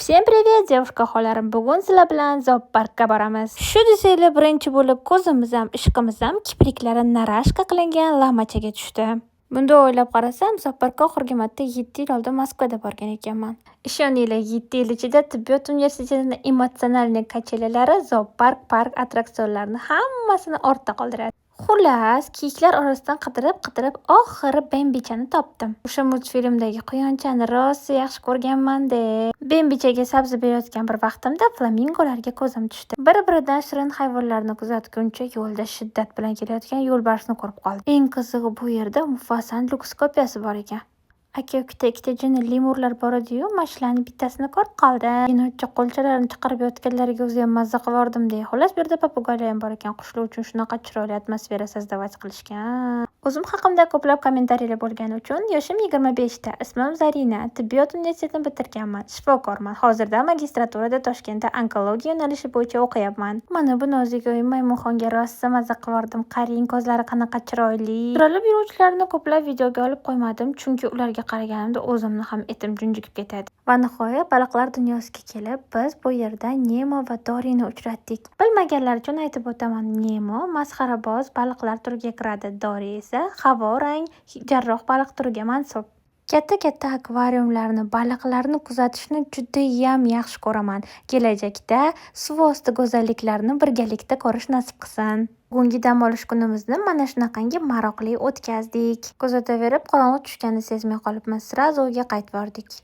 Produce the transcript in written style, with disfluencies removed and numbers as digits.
Всем привет, девушка xolarim. Bugun sizlar bilan zooparkka boramiz. Shu desanglar, birinchi bo'lib ko'zimiz ham, ishqimiz ham kipriklari наращка qilingan lamachaga tushdi. Bunda o'ylab qarasam, zooparkka oxirgi marta 7 yil oldin Moskvada borgan ekanman. Ishoninglar, 7 yil ichida tibbiyot universitetining эмоциональный качеля lari zoopark, park attraksionlarini hammasini ortda qoldiradi. Xullas, kiyiklar orasidan qidirib-qidirib, oxiri Bembichani topdim. O'sha multfilmdagi quyonchani rosa yaxshi ko'rganman-da. Bembichaga sabzi berayotgan bir vaqtimda flamingolarga ko'zim tushdi. Bir-biridan shirin hayvonlarni kuzatguncha yo'lda shiddat bilan kelayotgan yo'lbarsni ko'rib qoldim. Eng qizig'i, bu yerda Mufasani lyuks kopiyasi bor ekan. Aka-ukada ikkita jinni lemurlar bor edi-yu, mana shularni bittasini ko'rib qoldim. Yenotcha qo'lchalarini chiqarib yotganlariga o'ziyam mazza qivordim-da. Xullas, bu yerda попугай lar ham bor ekan. Qushlar uchun shunaqa chiroyli atmosfera создавать qilishgan. O'zim haqimda ko'plab kommentariyalar bo'lgani uchun: yoshim 25 ta, ismim Zarina, tibbiyot universitetini bitirganman, shifokorman. Hozirda magistraturada Toshkentda onkologiya yo'nalishi bo'yicha o'qiyapman. Mana bu nozik maymunxonga rosa mazza qivordim. Qarang, ko'zlari qanaqa chiroyli. Sudralib yuruvchilarni ko'plab videoga olib qo'ymadim, chunki ularga qaraganimda o'zimni ham etim junjikib ketadi. Va nihoyat baliqlar dunyosiga kelib, biz bu yerda Nemo va Dorini uchratdik. Bilmaganlar uchun aytib o'taman, Nemo masxaraboz baliqlar turiga kiradi, Dori esa havo rang jarroh baliq turiga mansub. Katta-katta akvariumlarni, baliqlarni kuzatishni judayam yaxshi ko'raman. Kelajakda suv osti go'zalliklarini birgalikda ko'rish nasib qilsin. Bugungi dam olish kunimizni mana shunaqangi maroqli o'tkazdik. Kuzataverib, qorong'i tushganini sezmay qolibmiz. Сразу uyga qaytvordik.